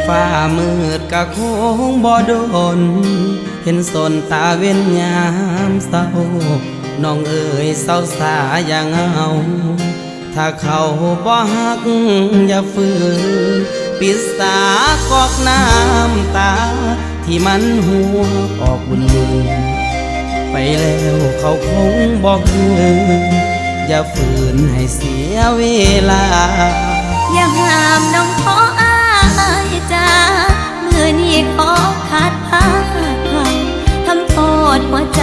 ຟ້າມືດກະຄົງບໍ່ດົນ ເຫັນສົນຕາເວັນຍາມເຊົ້າ ນ້ອງເອີຍເຊົາສາຢ່າເຫງົາ ຖ້າເຂົາບໍ່ຮັກຢ່າຝືນ ປິດສາກອກນ້ຳຕາ ທີ່ມັນຮົ່ວອອກວຸ່ນໆ ໄປແລ້ວເຂົາຄົງບໍ່ຄືນ ຢ່າຝືນໃຫ້ເສຍເວລາ ຢ່າຫ້າມນ້ອງຂໍອ້າຍຈ້າ ມື້ນີ້ຂໍຂາດພາເຂົາ ທຳໂທດຫົວໃຈ